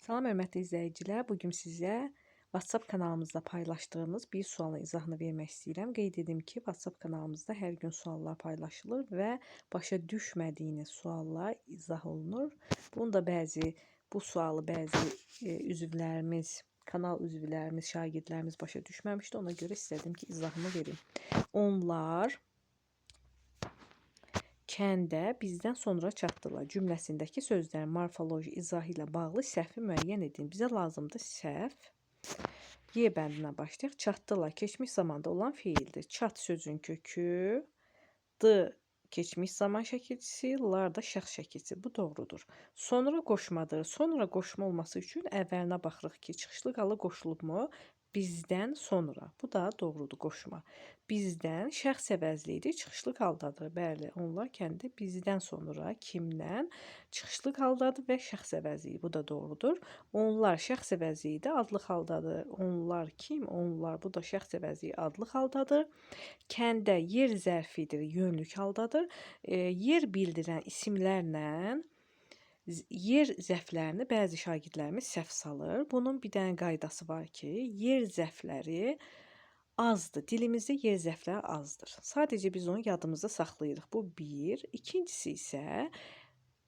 Salam hörmətli izləyicilər, bu gün sizə WhatsApp kanalımızda paylaşdığımız bir sualın izahını vermək istəyirəm. Qeyd edim ki, WhatsApp kanalımızda hər gün suallar paylaşılır və başa düşmədiyiniz suallar izah olunur. Bunu da bu sualı bəzi üzvlərimiz, kanal üzvlərimiz, şagirdlərimiz başa düşməmişdi. Ona görə istədim ki, izahını verim. Onlar kəndə bizdən sonra çatdılar cümləsindəki sözlərin morfoloji izahı ilə bağlı səhvi müəyyən edin. Bizə lazımdır səhv. Y bəndinə başlayaq. Çatdılar keçmiş zamanda olan feildir. Çat sözün kökü, D keçmiş zaman şəkilçisi, lar da şəxs şəkilçisi. Bu doğrudur. Sonra qoşmadır. Sonra qoşma olması üçün əvvəlinə baxırıq ki, çıxışlı qalı qoşulubmu? Bizdən sonra. Bu da doğrudur, qoşma. Bizdən şəxs əvəzliyidir, çıxışlı haldadır. Bəli, onlar kəndə bizdən sonra kimdən? Çıxışlı haldadır və şəxs əvəzliyi. Bu da doğrudur. Onlar şəxs əvəzliyi də adlıq haldadır. Onlar kim? Onlar. Bu da şəxs əvəzliyi adlıq haldadır. Kəndə yer zərfidir, yönlük haldadır. Yer bildirən isimlərlə yer zərflərini bəzi şagirdlərimiz səhv salır. Bunun bir dənə qaydası var ki, yer zərfləri azdır. Dilimizdə yer zərfləri azdır. Sadəcə biz onu yadımızda saxlayırıq. Bu bir. İkincisi isə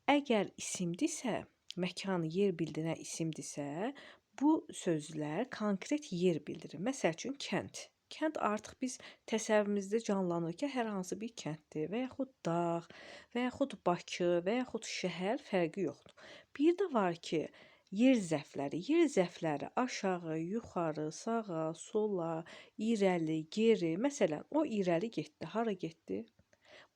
əgər isimdirsə, məkan, yer bildirən isimdirsə, bu sözlər konkret yer bildirir. Məsəl üçün kənd. Kənd artıq biz təsəvvürümüzdə canlanır ki, hər hansı bir kənddir və yaxud dağ, və yaxud Bakı, və yaxud şəhər, fərqi yoxdur. Bir də var ki, yer zərfləri. Yer zərfləri aşağı, yuxarı, sağa, sola, irəli, geri. Məsələn, o irəli getdi. Hara getdi?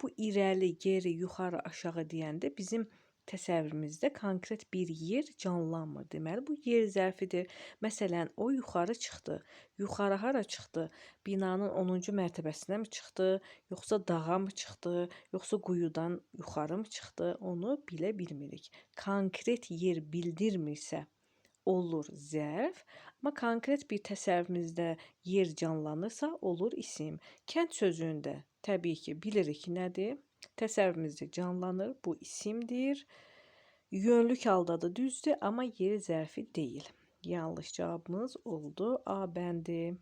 Bu irəli, geri, yuxarı, aşağı deyəndə bizim təsəvvürümüzdə konkret bir yer canlanmır. Deməli, bu yer zərfidir. Məsələn, o yuxarı çıxdı. Yuxarı hara çıxdı? Binanın 10-cu mərtəbəsinə mi çıxdı, yoxsa dağa mı çıxdı, yoxsa quyudan yuxarı mı çıxdı? Onu bilə bilmirik. Konkret yer bildirmirsə olur zərf, amma konkret bir təsəvvürümüzdə yer canlanırsa olur isim. Kənd sözündə təbii ki, bilirik nədir? Təsəvvürümüzdə canlanır. Bu isimdir. Yönlük haldadır, düzdür, amma yer zərfi deyil. Yanlış cavabımız oldu A bəndi.